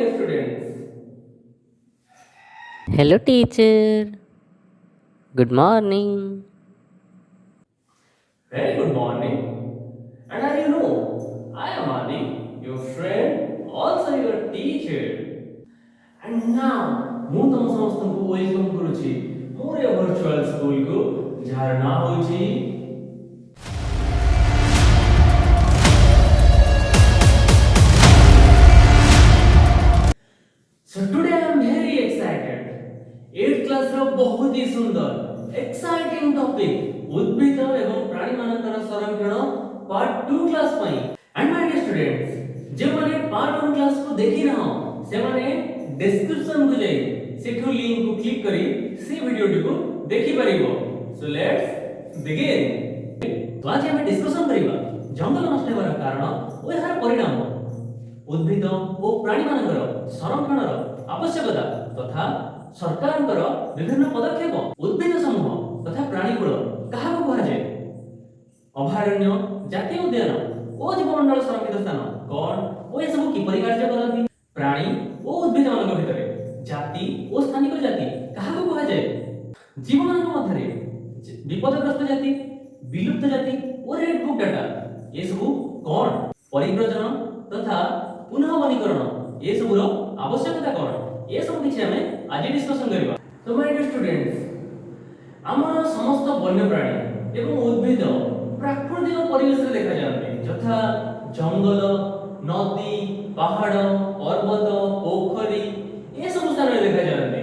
dear students. Hello teacher, good morning. Very good morning. And as you know, I am Adi, your friend, also your teacher. And now, ମୁଁ ତମ ସମସ୍ତଙ୍କୁ welcome କରୁଛି ମୋର ଏ virtual ସ୍କୁଲକୁ, ଯାହାର ନାଁ ହେଉଛି। So today I am very excited. 8th class ର ବହୁତ ହି ସୁନ୍ଦର ଏକ୍ସାଇଟିଂ ଟପିକ୍, ଉଦ୍ଭିଦ ଏବଂ ପ୍ରାଣୀମାନଙ୍କର ସଂରକ୍ଷଣ, ପାର୍ଟ 2 କ୍ଲାସ୍ ପାଇଁ। ଆଣ୍ଡ my dear students, ଯେଉଁମାନେ ପାର୍ଟ 1 କ୍ଲାସକୁ ଦେଖିନାହ, ସେମାନେ ଡେସ୍କ୍ରିପସନକୁ ଯାଇ ସେଠୁ ଲିଙ୍କକୁ କ୍ଲିକ୍ କରି ସେ ଭିଡିଓଟିକୁ ଦେଖିପାରିବ। So let's begin. ତ ଆଜି ଆମେ ଡିସ୍କସନ୍ କରିବା ଜଙ୍ଗଲ ନଷ୍ଟ ହେବାର କାରଣ ଓ ଏହାର ପରିଣାମ, ଉଦ୍ଭିଦ ଓ ପ୍ରାଣୀମାନଙ୍କର ସଂରକ୍ଷଣର ଆବଶ୍ୟକତା ତଥା ସରକାରଙ୍କର ବିଭିନ୍ନ ପଦକ୍ଷେପ। ଉଦ୍ଭିଦ ସମୂହ ତଥା ପ୍ରାଣୀକୁଳ କାହାକୁ କୁହାଯାଏ? ଅଭୟାରଣ୍ୟ, ଜାତୀୟ ଉଦ୍ୟାନ ଓ ଜୀବମଣ୍ଡଳ ସଂରକ୍ଷିତ ସ୍ଥାନ କଣ ଓ ଏସବୁ କିପରି କାର୍ଯ୍ୟ କରନ୍ତି? ପ୍ରାଣୀ ଓ ଉଦ୍ଭିଦମାନଙ୍କ ଭିତରେ ଜାତି ଓ ସ୍ଥାନିକ ଜାତି କାହାକୁ କୁହାଯାଏ? ଜୀବମାନଙ୍କ ମଧ୍ୟରେ ବିପଦଗ୍ରସ୍ତ ଜାତି, ବିଲୁପ୍ତ ଜାତି ଓ ରେଡ୍ ବୁକ୍ ଡାଟା ଏସବୁ କଣ? ପରିବ୍ରଜନ ତଥା ପୁନଃ ବନୀକରଣ ଏସବୁର ଆବଶ୍ୟକତା କଣ? ଏସବୁ କିଛି ଆମେ ଆଜି ଡିସ୍କସନ କରିବା। ତ ମାଇ ଡିୟର ଷ୍ଟୁଡେଣ୍ଟସ୍, ଆମର ସମସ୍ତ ବନ୍ୟପ୍ରାଣୀ ଏବଂ ଉଦ୍ଭିଦ ପ୍ରାକୃତିକ ପରିବେଶରେ ଦେଖାଯାଆନ୍ତି, ଯଥା ଜଙ୍ଗଲ, ନଦୀ, ପାହାଡ଼, ପର୍ବତ, ପୋଖରୀ, ଏସବୁ ସ୍ଥାନରେ ଦେଖାଯାଆନ୍ତି।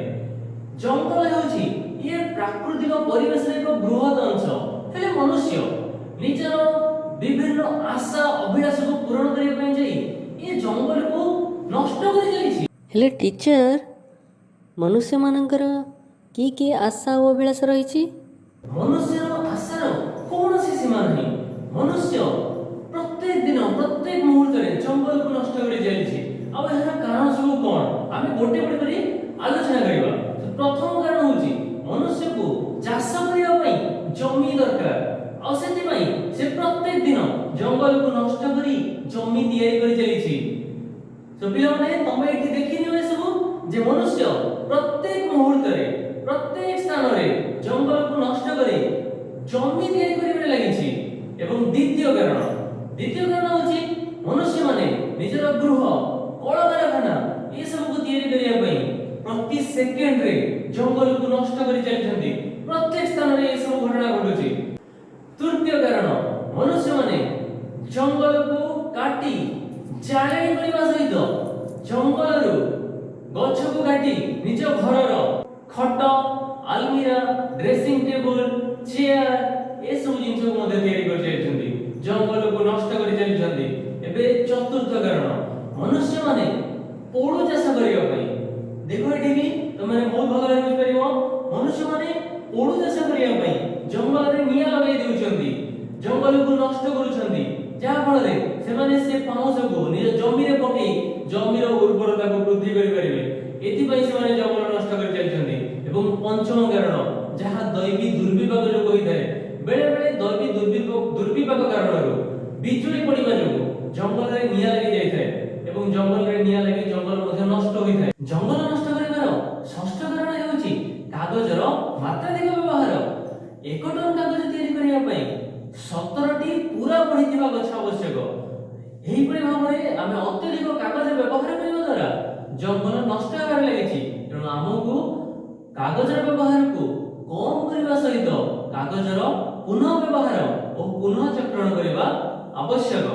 ଜଙ୍ଗଲ ହେଉଛି ଇଏ ପ୍ରାକୃତିକ ପରିବେଶର ଏକ ବୃହତ ଅଂଶ। ହେଲେ ମନୁଷ୍ୟ ନିଜର ବିଭିନ୍ନ ଆଶା ଅଭିଳାଷକୁ ପୂରଣ କରିବା ପାଇଁ ଯାଇ ଏ ଜଙ୍ଗଲକୁ ନଷ୍ଟ କରି ଚାଲିଛି। ହେଲେ ଟିଚର, ମନୁଷ୍ୟମାନଙ୍କର କି କି ଆଶା ଓ ଅଭିଳାଷ ରହିଛି? ମନୁଷ୍ୟର ଆଶାର କୌଣସି ସୀମା ନାହିଁ। ମନୁଷ୍ୟ ପ୍ରତ୍ୟେକ ଦିନ, ପ୍ରତ୍ୟେକ ମୁହୂର୍ତ୍ତରେ ଜଙ୍ଗଲକୁ ନଷ୍ଟ କରି ଚାଲିଛି। ଆଉ ଏହାର କାରଣ ସବୁ କଣ, ଆମେ ଗୋଟେ ଗୋଟେ କରି ଆଲୋଚନା କରିବା। ପ୍ରଥମ କାରଣ ହେଉଛି, ମନୁଷ୍ୟକୁ ଚାଷ କରିବା ପାଇଁ ଜମି ଦରକାର। ଆଉ ସେଥିପାଇଁ ସେ ପ୍ରତ୍ୟେକ ଦିନ ଜଙ୍ଗଲକୁ ନଷ୍ଟ କରି ଜମି ତିଆରି କରି ଚାଲିଛି। ତ ପିଲାମାନେ, ତମେ ଏଠି ଦେଖିନିଅ ଏସବୁ ଯେ ମନୁଷ୍ୟ ପ୍ରତ୍ୟେକ ମୁହୂର୍ତ୍ତରେ, ପ୍ରତ୍ୟେକ ସ୍ଥାନରେ ଜଙ୍ଗଲକୁ ନଷ୍ଟ କରି ଜମି ତିଆରି କରିବାରେ ଲାଗିଛି। ଏବଂ ଦ୍ୱିତୀୟ କାରଣ ହେଉଛି, ମନୁଷ୍ୟମାନେ ନିଜର ଗୃହ, କଳକାରଖାନା ଏସବୁକୁ ତିଆରି କରିବା ପାଇଁ ପ୍ରତି ସେକେଣ୍ଡରେ ଜଙ୍ଗଲକୁ ନଷ୍ଟ କରି ଚାଲିଛନ୍ତି। ପ୍ରତ୍ୟେକ ସ୍ଥାନରେ ଏସବୁ ଘଟଣା ଘଟୁଛି। ତୃତୀୟ କାରଣ, ମନୁଷ୍ୟମାନେ ଜଙ୍ଗଲକୁ କାଟି ଜାଳେଣି କରିବା ସହିତ ଜଙ୍ଗଲରୁ ଗଛକୁ କାଟି ନିଜ ଘରର ଖଟ, ଆଲମିରା, ଡ୍ରେସିଂ ଟେବୁଲ, ଚେୟାର ଏସବୁ ଜିନିଷକୁ ମଧ୍ୟ ତିଆରି କରି ଚାଲିଛନ୍ତି, ଜଙ୍ଗଲକୁ ନଷ୍ଟ କରି ଚାଲିଛନ୍ତି। ଏବେ ଚତୁର୍ଥ କାରଣ, ମନୁଷ୍ୟମାନେ ପୋଡୁ ଚାଷ କରିବା ପାଇଁ, ଦେଖ ଏଠି ବି ତମେ ବହୁତ ଭଲ ଭାବରେ ବୁଝିପାରିବ, ମନୁଷ୍ୟମାନେ ପୋଡୁ ଚାଷ କରିବା ପାଇଁ ଜଙ୍ଗଲରେ ନିଆଁ ଲଗାଇ ଦେଉଛନ୍ତି, ଜଙ୍ଗଲକୁ ନଷ୍ଟ କରୁଛନ୍ତି, ଯାହା ଫଳରେ ସେମାନେ ସେ ପାଉଁଶକୁ ନିଜ ଜମିରେ ପକେଇ ଜମିର ଉର୍ବରତାକୁ ବୃଦ୍ଧି କରିପାରିବେ। ଏଥିପାଇଁ ସେମାନେ ଜଙ୍ଗଲ ନଷ୍ଟ କରି ଚାଲିଛନ୍ତି। ଏବଂ ପଞ୍ଚମ କାରଣ, ଯାହା ଦୈବୀ ଦୁର୍ବିପାକ ଯୋଗୁଁ ହୋଇଥାଏ। ବେଳେ ବେଳେ ଦୈବୀ ଦୁର୍ବିପାକ କାରଣରୁ ବିଜୁଳି ପଡ଼ିବା ଯୋଗୁଁ ଜଙ୍ଗଲରେ ନିଆଁ ଲାଗି ଯାଇଥାଏ ଏବଂ ଜଙ୍ଗଲରେ ନିଆଁ ଲାଗି ଜଙ୍ଗଲ ମଧ୍ୟ ନଷ୍ଟ ହୋଇଥାଏ। ଜଙ୍ଗଲ ନଷ୍ଟ କରିବାର ଷଷ୍ଠ କାରଣ ହେଉଛି କାଗଜର ମାତ୍ରାଧିକ ବ୍ୟବହାର। 1 ଟନ କାଗଜ ତିଆରି କରିବା ପାଇଁ 17ଟି ପୁରା ବଢ଼ିଥିବା ଗଛ ଆବଶ୍ୟକ। ଏହିପରି ଭାବରେ ଆମେ ଅତ୍ୟଧିକ କାଗଜ ବ୍ୟବହାର କରିବା ଦ୍ୱାରା ଜଙ୍ଗଲ ନଷ୍ଟ ହେବାରେ ଲାଗିଛି। ତେଣୁ ଆମକୁ କାଗଜର ବ୍ୟବହାରକୁ କମ କରିବା ସହିତ କାଗଜର ପୁନଃ ବ୍ୟବହାର ଓ ପୁନଃ ଚକ୍ରଣ କରିବା ଆବଶ୍ୟକ।